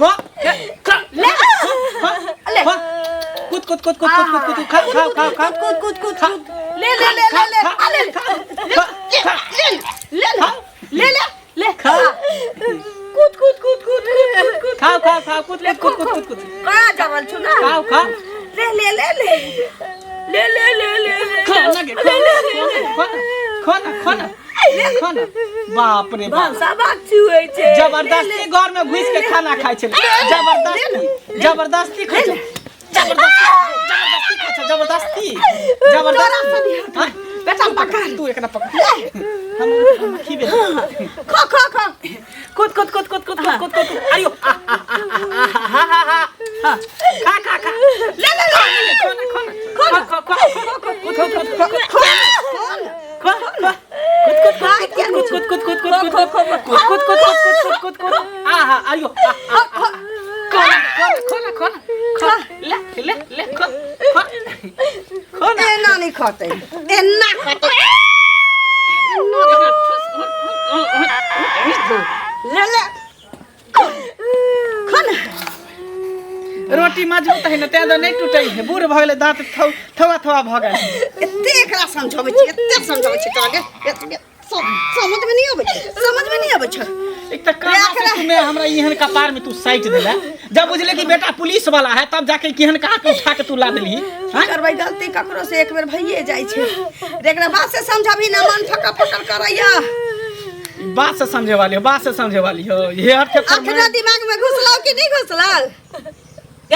खो खा ले ले खो कूद कूद कूद कूद कूद कूद कूद खा खा खा खा कूद कूद कूद कूद ले ले ले ले ले आ ले खा खा ले ले ले ले ले खा कूद कूद कूद कूद कूद कूद खाओ खाओ खाओ कूद कूद कूद कूद कूद कूद कहाँ जावल छु ना खाओ खाओ ले ले ले ले ले ले ले ले ले खा ना गे खा खा ना खा ना खा ना बाप रे बाप भनसा भात छुए छै जबरदस्ती घर में घुस के खाना खाइ छलै जबरदस्ती जबरदस्ती खाइ छलै जबरदस्ती जबरदस्ती खाइ छलै जबरदस्ती जबरदस्ती हाँ? बेटा पकड़ तू एकरा पकड़ हम हम खिबे खो खो खो कूद कूद कूद कूद कूद कूद कूद कूद आयो आ आ आ आ हा हा हा हा खा खा खा ले ले ले खो ना खो ना खो खो खो खो कूद कूद कूद कूद खो खो खो कूद कूद कूद कूद कूद कूद कूद कूद कूद कूद कूद कूद कूद कूद कूद कूद आ हा आयो खो ना खो ना खो ना खो ले ले ले खो खो खो ना एना नहीं खतै एना खतै ले ले खा ना रोटी मजबूत है ना तें तो नहीं टूटे है बूढ़ भऽ गेलै दांत थौ थवा थवा भऽ गेल एते एकरा समझाबै छी एते समझाबै छी तोरा के समझ में नहीं आबै छै समझ में नहीं आबै छै एक तऽ कहाँ से तू मैं हमरा एहन कपार में तू साइट देला जब बुझले कि बेटा पुलिस वाला है तब जाके केहन कहा के उठा के तू ला देली की करबै गलती ककरो से एक बेर भइए जाइ छै एकरा बात से समझाबी ना मन फका फकर करैया बात से समझे वाली हो बात से समझे वाली हो ये अर्थ अखना दिमाग में घुसलाओ कि नहीं घुसलाओ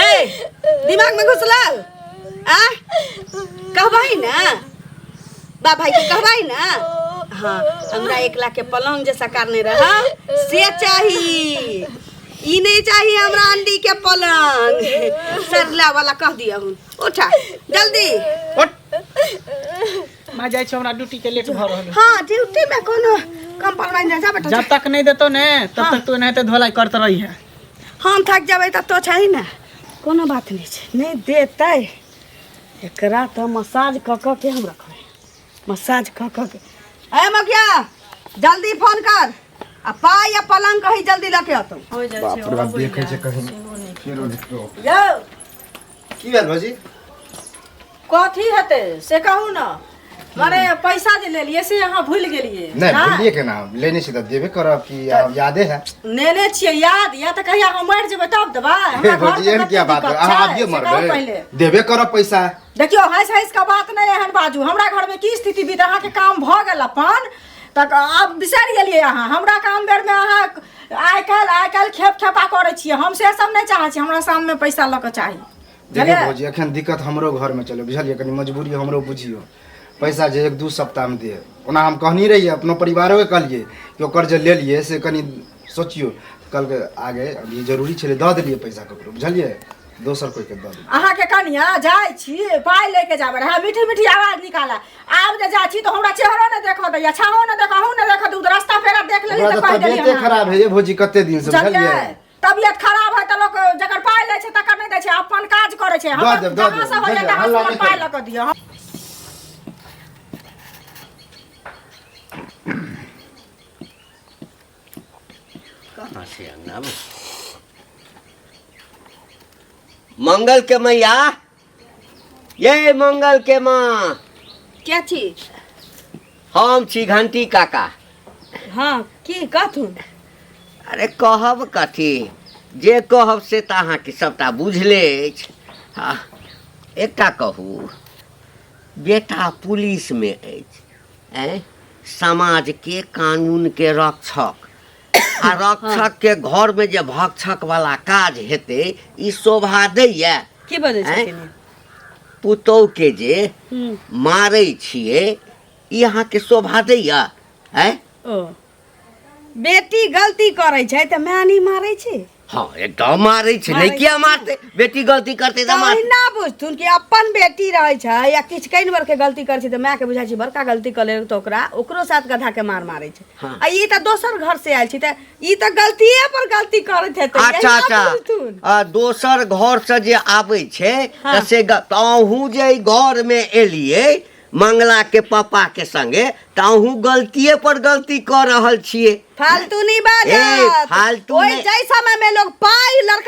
ए दिमाग में घुसलाओ आ कहबै ना बा भाई के कहबै ना हाँ हमरा 1 लाख के पलंग जे साकार नहीं रहा से चाही ई नहीं चाही हमरा अंडी के पलंग सरला वाला कह दिया हूँ उठा जल्दी उठ मैं जाइ छी हमरा ड्यूटी के लेट भऽ रहल है। हाँ ड्यूटी में कोनो कम्प्रोमाइज ना जा बेटा जब तक नहीं देतो ने तब तक तू एनाहिते धोलाई करत रही है हम थक जेबै तऽ तो छै ने कोनो बात नहि छै नहि देतै एकरा तऽ मसाज कऽ कऽ के हम रखबै मसाज कऽ कऽ के ए मकिया जल्दी फोन कर आ पाइ आ पलंग कही जल्दी लऽ के अतौ हो जाइ बाप छै रे बाप देखै छै कहीं फेरो देखो यौ की भेल भौजी कथी हेतै से कहू ने माने पैसा जे लेलियै से अहाँ भूलि गेलियै नहि ना? भूलिए के ना लेने छी तऽ देबे करब कि आब यादे है नेने छियै याद या तऽ कहिया हम मरि जेबै तब देबै हमरा घर भौजी के एहन कते क्या बात है दिक्कत अहाँ छै, आबिए से कहू मरबै पहिले देबे करब पैसा देखियौ हँसि हँसि कऽ बात नहि एहन बाजू हमरा घरमे की स्थिति बीत अहाँके काम भऽ गेल अपन तऽ आब बिसरि गेलियै अहाँ हमरा काम बेरमे अहाँ आइ काल्हि आइ काल्हि खेप खेपा करै छियै हम से सब नहि चाहै छी हमरा सामने पैसा लऽ कऽ चाही देखियौ बुझलियै भौजी एखन दिक्कत हमरो घरमे चले बुझलियै कनि मजबूरी हमरो बुझियौ पैसा जे 1-2 सप्ताहमे देब ओना हम कहनी रहियै अपनो परिवारोके कहलियै कि ओकर जे लेलियै से कनि सोचियौ कहलकै आगे अभी जरूरी छलै दऽ देलियै पैसा ककरो बुझलियै दोसर कोइके दऽ देलियै अहाँके कनिया जाइ छी पाइ लऽ के जाबै रहए मीठी मीठी आवाज निकालए आब जे जाइ छी तऽ हमरा चेहरो नहि देखऽ दैया छाहो नहि देखऽ अहूँ नहि देखऽ दू रास्ता पेड़ा देख लेली ओकरा तऽ तऽ कहि देलियै तबियते अहाँ। खराब है ये भौजी कते दिन से बुझलियै बुझलियै तबियत खराब है तऽ लोक जकर पाइ लै छै तकर नहि दै छै अपन काज करै छै दऽ देब, दऽ जहाँ देब, से होइए बुझलियै, तहाँ से हल्ला हमर नहि पाइ करू। लऽ कऽ दिअ कहाँ से अंगना में मंगल के मैया ये मंगल के माँ क्या छी हम छी घंटी काका हाँ की कहथुन अरे कहब कथी जे कहब से तऽ अहाँके सभटा बुझले अछि हँ एकटा कहू बेटा पुलिसमे अछि आँय समाजके कानूनके रक्षक आ रक्षकके घरमे जे भक्षक वाला काज हेतै ई शोभा दैया की बजै आँय? छथिन पुतोहके जे हूँ मारै छियै ई अहाँके शोभा दैया आँय ओ बेटी गलती करै छै तऽ माय नहि मारै छै हँ एकदम मारै छै नहि मारै किया छै। मारतै बेटी गलती करतै तऽ तऽ मारतै ओहिना बुझथुन कि अपन बेटी रहै छै या किछु कनि बड़के गलती करै छै तऽ मायके बुझाइ छै बड़का गलती कऽ लेलक तऽ ओकरा ओकरो साथ गधाके मार मारै छै हँ। आ ई तऽ दोसर घर से आयल छै तऽ ई तऽ गलतिए पर गलती करैत हेतै अच्छा एहिना अच्छा बुझथुन आ, दोसर घरसँ जे आबै छै हँ। तऽ से तऽ अहूँ जे एहि घरमे एलियै मंगला के पापा के संगे तऽ अहूँ गलतिए पर गलती कऽ रहल छियै फालतू नहीं बाजत ए, फालतू ओहि नहि। जाहि समय में लोग पाई लड़का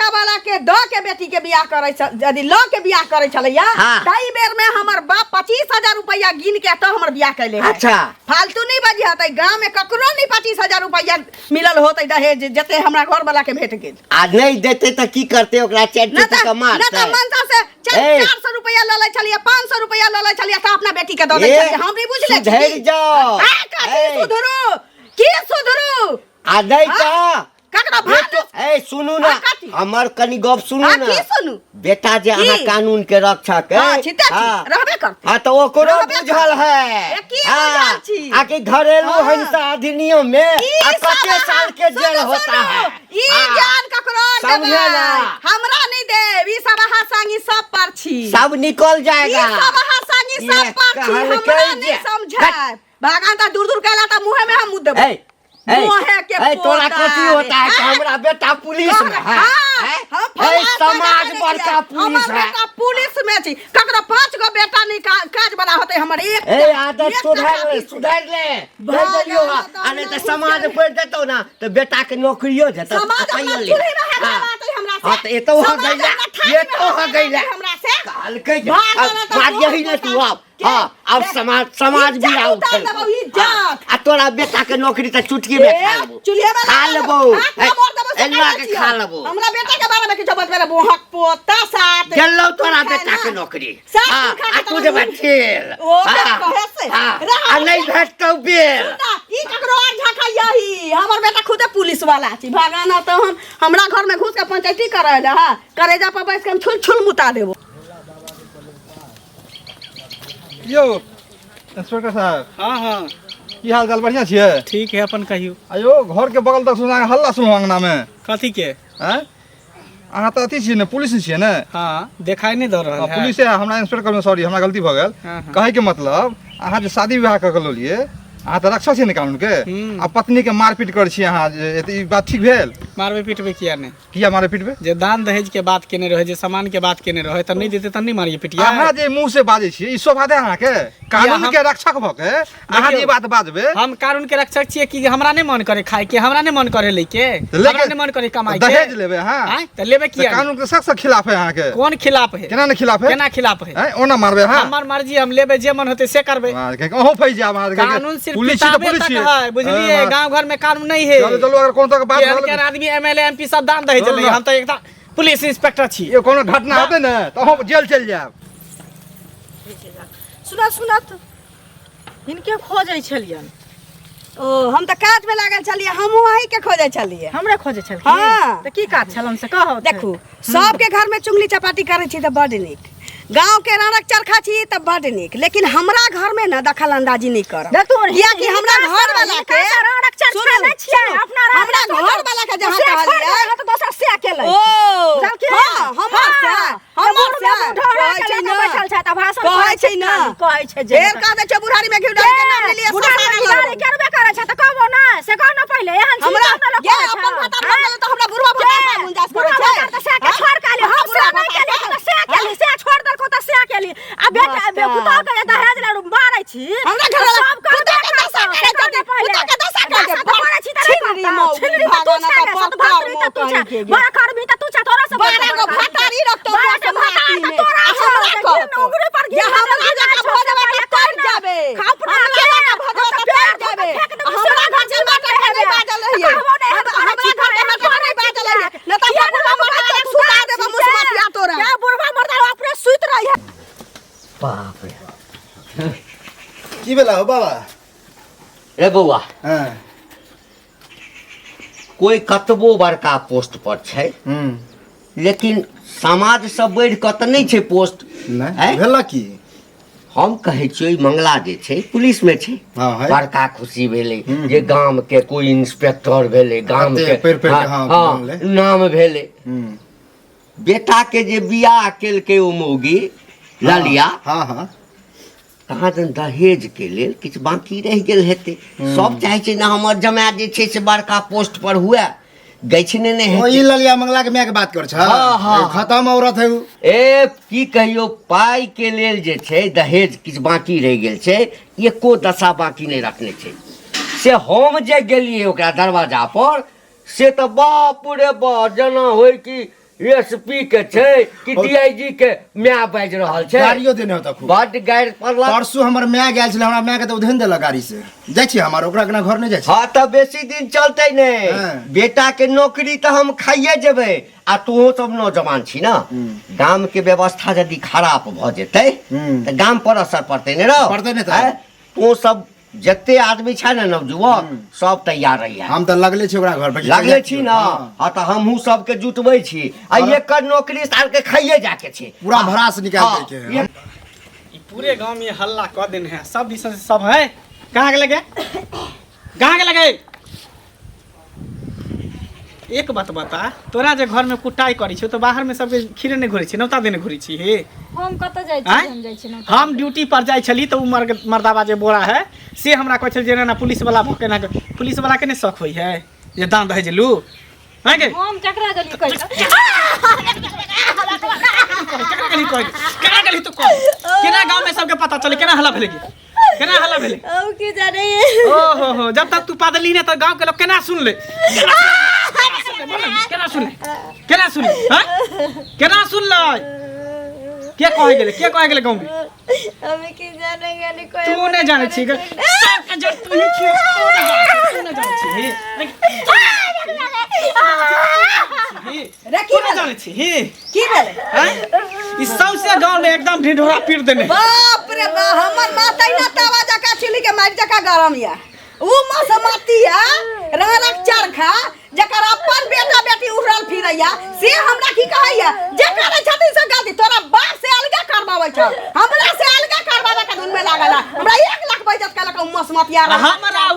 दऽ के बेटी के बियाह करै यदि लऽ के बियाह करै छलैया हाँ। ताहि बेर में हमर बाप 25,000 रुपया गिन के तऽ हमर बियाह कैले है। अच्छा। फालतू नहीं बजी हतै गांव में ककरो नहीं 25,000 रुपया मिलल होतै दहेज जते हमरा घर वाला के भेट गेल। आ नहीं देते तऽ की करते ओकरा चारि न चुटकी तऽ के न तऽ मारतै मनसा से चार ए। 400 रुपया लऽ लै छलियै, 500 रुपया लऽ लै छलियै तऽ अपना बेटी के दऽ दै ए, छलियै। हम नहीं बुझले छी। सुधरि जाओ। आ, कथी ए। सुधरू? की सुधरू? आ नहीं हाँ? तऽ ककरो बेटो भानस ए सुनू ना हाँ, कथी? हमर कनी गप सुनू हाँ, ना की सुनू? बेटा जे अहाँ की? कानून के रक्षक है हाँ, छिते छी, रहबे करतै। हाँ तो ओकरो रहबे बुझल करतै। है ए, की बुझल छी? आ कि घरेलू हाँ। हिंसा अधिनियम में ई आ सब कते अहाँ- साल के जेल सुनू, होता सुनू, है ई हाँ, ज्ञान ककरो समझे देबै। ना। हमरा नहीं देब। ई सब अहाँ संगी सब पर छी। सब निकल ई जाएगा। सब अहाँ संगी ये सब पर छी। कहलकै हमरा नहीं जे- समझायब। भगवान तऽ दूर दूर कैला तऽ मुँहे में हम मुँह देबै। ए, ए, मुँहे के ए, तोरा पोता कथी रे। होता है कि हाँ? हमरा बेटा पुलिस में है हाँ, हैं? हम ए, फलां समाज जगह बड़का छियै। पुलिस हमर है। बेटा पुलिस में छी। ककरो 5 गो बेटा नहीं काज वाला होते हमर एक ए आदत एक सुधार टाका ले भी। सुधार ले भाग दे देलियो आना हा। तऽ आ नहीं अपना तऽ समाज घुस पढ़ि देतौ ना तऽ बेटा के नौकरियो देतौ समाज तऽ अपना कहियो ले। चूल्ही में हगा हाँ। बाटे हमरा से। हाँ तऽ एतौ समाज हगैला अपना थाली में एतौ हगा हगैला बाटे हमरा से। कहलकै जे भाग अब आना तऽ मार बहुत यही ने तू पोता। अब हाँ अब देख, समाज समाज भी इज्जत आउ उतार देबौ, इज्जत। आ तोरा बेटा के नौकरी तऽ चुटकी में खा ए, लेबो चूल्हे वाला खा लेबो हाथ में मोड़ देबो, से एना खाइ के छियौ। खा लेबो। हमरा बेटा के बारे में किछो बतबे रे बोहक पोता साथ गेलौ तोरा खाय बेटा ना। के नौकरी सात हाँ, दिन खा के आ तू तोरा जेबे मुँह- ठेल ओ, हाँ, कहे से। हाँ, रह, आ नहीं भेटतौ बेल ना, ई ककरो और झांका यही हमर बेटा खुदे पुलिस वाला छी भगाना तो हम हमरा घर में घुस के पंचायती करे ले हां करेजा पर बैस के हम छुल छुल मुता देबो। यौ इंस्पेक्टर साहब। हाँ हाँ। की हाल चाल बढ़िया छियै? ठीक है, अपन कहियो। आयो घर के बगल तक सुना हल्ला सुनलहुँ अंगना में। कथी के? आँय? अहाँ तऽ अथी छियै ने, पुलिस छियै ने? हाँ, देखाई नहीं दऽ रहल हाँ, है। पुलिस है हमरा इंस्पेक्टर कहलहुँ, सॉरी हमरा गलती भऽ गेल। हाँ, हाँ। कहै के मतलब अहाँ जे शादी विवाह कऽ के लेलियै, अहाँ तऽ रक्षा छियै ने कानून के, हम्म। आ पत्नी के मारपीट करै छियै अहाँ, जे ई बात ठीक भेल? मारबै पीटबै किया नहि? किया मारबै पीटबै? जे दान दहेज के बात केने रहे, जे सामान के बात केने रहे, तऽ नहि देते तऽ नहि मारिए पिटिया। अहाँ जे मुंह से बाजै छियै ई शोभा दे अहाँके? कानून के रक्षक भऽ के अहाँ जे ई बात बाजबै। हम कानून के रक्षक छियै कि हमरा नहि मन करे खाय के, हमरा नहि मन करे लै के, तऽ लेके- हमरा नहि मन करे कमाई के। दहेज लेबै अहाँ? आँय, तऽ लेबै तऽ किया नहि? कानून के सख्त खिलाफ है अहाँके। कोन खिलाफ है? केना नहि खिलाफ है? केना खिलाफ है? आँय, ओना मारबै अहाँ? हमर मर्जी, हम लेबै जे मन होतै से करबै। अहाँके अहूँ फँसि जायब अहाँके। कानून सिर्फ पुलिस छी तऽ किताबे पुलिस तक छियै। है, बुझलियै? हाँ, गांव घर में कानून नहीं है। चलू चलू, अगर कोनो तरहके बात केहन रहल- केहन आदमी एमएलए एमपी सब दान दहेज चलू लै, ना। हम तऽ एकदम पुलिस इंस्पेक्टर छी। ये कोनो घटना हेतै ने तऽ अहूँ जेल चलि जायब। सुनत सुनत हिनके खोजै छलियन। ओ हम तऽ काज में लागल छलियै, हमहूँ अहीं के खोजै छलियै। हमरे खोजै छलखिन? हाँ। तऽ की काज छलन से कहू। देखू, सबके घर में चुगली चपाटी करै छी तऽ बड नीक, गांव के रौनक चरखा छी तऽ बड नीक, लेकिन हमरा घर में ना दखल अंदाजी नहीं करब। देख तू, कियाकि हमरा हिनका घर वाला हिनका के से रौनक चरखा सुनू, नहि छियै, सुनू, अपना रौनक हमरा चरखा घर वाला के जहाँ से छोड़ि कहलियै, देलक तऽ दोसर से अकेले। ओ, बुझलखिन? हाँ, हमर से, हाँ, हमर तऽ से, मुँह में ढोरा कहै के छै लऽ कऽ ना। बैठल छै तऽ भाषण कहै करै छै छै ना। खाली, कहै छै जे फेर कह दै छै बुढ़ारी में घी डाल के नाम लेलियै, बुढ़ारी ससारा में घी डाली लगबै। करबे करै छै तऽ कहबो ना, से कह ना पहिले, एहन छी हमरा तब ने लोक ये कहै छै। अपन भाता आँय? भऽ गेलै तऽ हमरा बुढ़वा के? भाता पर गुंजाइश करै बुढ़वा छै। भाता तऽ से के हाँ? छोड़ के आली, हम से बुढ़वा नहि भाता केली, से? तऽ से केली, से छोड़ देलको तऽ से केली। आ बेटा, बता। पुतोह के जे दहेज ले मारै छी, हमरा घर वाला सब करबे पुतोह के करतौ, दशा से करै कह छथिन, ने पहिले। पुतोह के दशा करै दशा तऽ करै छी तऽ नहि छिनरी करतौ, मौगी, छिनरी तऽ तू भागना छे तऽ ने, पत्थर सतभक्तरी तऽ तू मौका छे, के गे। बड़ा करबी तऽ तू छे, तोरा से बारह गो भतारी रखतौ बारह तोरा गो भतार माटी तऽ में। तोरा आ छौ, हमरा से कहतौ। घिन उंगरी पर घिन जे हमरा घिन जकाँ छौ, भऽ से जेबै पहिले तऽ तर कहि ने। जाबे। अपना हमरा के जकाँ भऽ जेबै हम तऽ तऽ तर पेड़ धऽ जाबे। कऽ फेंक देबौ, हमरा से घर के माटर के नहि बाजल रहियै। कहबो नहि, हमरा हम घर के माटर के नहि बाजल रहियै। नहि तऽ किया बुढ़वा नहि मर्दा बाजल के सुता देबौ छी मुसमतिया तोरा। क्या बुढ़वा मर्दा अपने सुति रहियै। बाप रे। की भेला हो बाबा? रे बौआ। हाँ। कोई कतबो बड़का पोस्ट पर छै, हम्म। लेकिन समाज से बढ़ि कऽ तऽ नहि छै पोस्ट। नहि। आँय? भेला की? हम कहै छियै, मंगला जे छै पुलिस में छै। हाँ, है। बड़का खुशी भेलै हम्म। जे गाम के कोई इंस्पेक्टर भेलै, गाम कते के पढ़ि पढ़ि के, हाँ, हाँ, हाँ, बनलै। नाम भेलै। हम्म। बेटा के जे बियाह केलकै ओ मौगी ललिया, हाँ, हाँ। कहाँ दन दहेज के लेल किछु बाकी रहि गेल हेतै। सब चाहै छै ने हमर जमाय जे छै से बड़का पोस्ट पर हुए, गछने नहि ओ ई हेतै। ललिया मंगला के माय के बात कर छ। हाँ, हाँ। ए, खत्म औरत है उ। ए की कहियो, पाइ के लेल जे छै दहेज किछु बाकी रहि गेल छै, एको दशा बाकी नहि रखने छै। से हम जे गेलियै ओकरा दरवाजा पर, से तऽ बाप रे बाप जेना होइ कि एसपी के छै कि डीआईजी के माय बाजि रहल छै। गाड़ियो देने होता खूब। बड गारि पड़लक। परसू हमर माय गेल छलै, हमरा माय के तऽ उधेन देलक गाड़ी से। जाइ छी हमर ओकरा केना घर नहि जाइ छी। हाँ तऽ बेसी दिन चलतै नहि। हाँ। बेटा के नौकरी तऽ हम खाइए जेबै आ तोहो सब नौजवान छी ना, गाम के व्यवस्था यदि खराब भऽ जेतै तऽ गाम पर असर पड़तै ने रौ? पड़तै ने तऽ। आँय? तो सब जते आदमी छै ने नवजुवक सब तैयार रहिए। हम तऽ लगले छी ओकरा घर पर। लगले छी ना? हाँ। हाँ तऽ हमहूँ सबके जुटबै छी आ एकर नौकरी साल के खाइए जाके छै। पूरा भरास निकालि हाँ, दैके है। ई पूरे गांव में हल्ला कऽ देने है सब दिसन से सब है। कहाँ के लगे, कहाँ के लगे? एक बात बता, तोरा जे घर में कुटाई करै छियौ तऽ बाहर में सबके खीरे नहि घोरै छी, नौता देने घोरै छी हे? हम कतऽ जाइ छी? आँय? हम जाइ छी नौता। हम ड्यूटी पर जाइ छली तऽ उ मर्दाबा जे बोरा है से हमरा कहै छल जे एना एना पुलिस वाला भऽ के एना पुलिस वाला के नहि शौक होइ है जे दान दहेज लू। आँय गे? हम केकरा गेली कहै? केकरा गेली कहै? केकरा गेली तू कह? केना गाँव में सबके पता चले? केना हल्ला भेलै गे? केना हल्ला भेलै? अब की जाने? ओ हो हो, जब तक तू पादली ने तऽ गाँव के लोग केना सुन ले? केना सुन ले? केना सुन ले? हाँ? केना सुन ले? के कहे गेलै? के कहे गेलै गाँव में? हम की जाने गेली कोई। तू नहीं जाने छी गे। सबके जड़ तू ही छी। तू नहीं जाने छी हे। रे की तू नहीं भेलै? जाने छी हे। की भेलै? हैं? ई सौंसे गाँव में एकदम ढिढोरा पीट देने। बाप रे बाप, हमर माता ना तावा जका छिली के मारि जका गरम या। उ मसमती या राणक चरखा जकर अपन बेटा बेटी उड़ल फिरैया से हमरा की कहैया जे करै छथिन से गलती। तोरा बाप से अलगे करबाबै छौ, हमरा से अलगे करबाबै के धुन में लागल है। हमरा 1 लाख बेइज्जत केलक उ मसमतिया। हमरा उ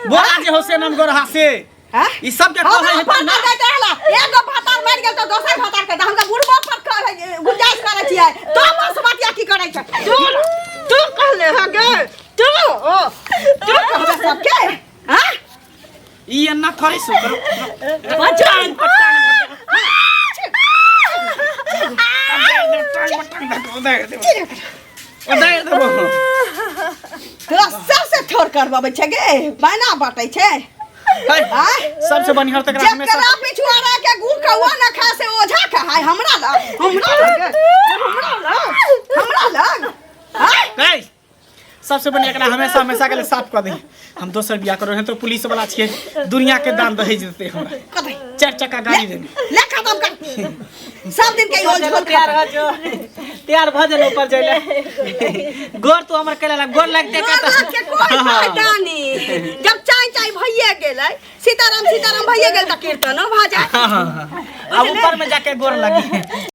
बोरा जे हो से नमगोरहा से हैं? ई सब के हमरा कहै है पर ना। दैत रहला, एगो भातार मरि गेल तऽ दोसर भातार के तऽ हम तऽ बुढ़बो पर करै गुंजाइश करै छियै। तो मसमतिया की करै छै? तू तू कहले हँ गे, तू ओ तू कहबे सबके? हैं? ई अन्ना थोड़े सो करो। बचान तोरा सबसे थोड़ करबाबै छै गे, बाना बाटै छै। आँय? सबसे बढ़िया तक हमेशा जकरा पिछुआरा के गुड़ कौआ न खा से ओझा खाय। हमरा लग, हमरा लग, हमरा लग, हमरा लग। आँय? गई सबसे बढ़िया एकरा हमेशा हमेशा के लिए साफ कर दे। हम दोसर बियाह करो हैं तो पुलिस वाला छियै, दुनिया के दान दहेज देते हमरा। कथी? 4 चक्का गाड़ी देने। ले खत्म कर सब दिन के ओझ झोल। तैयार हो जो, तैयार भ जेलो ऊपर जाइले। गोर तू हमर केला गोर लगते गोर लाग के कोई फायदा नहीं। जब चाय चाय भइए गेलै, सीताराम सीताराम भइए गेल तऽ कीर्तनो भऽ जाय। अब ऊपर में जाके गोर लगी।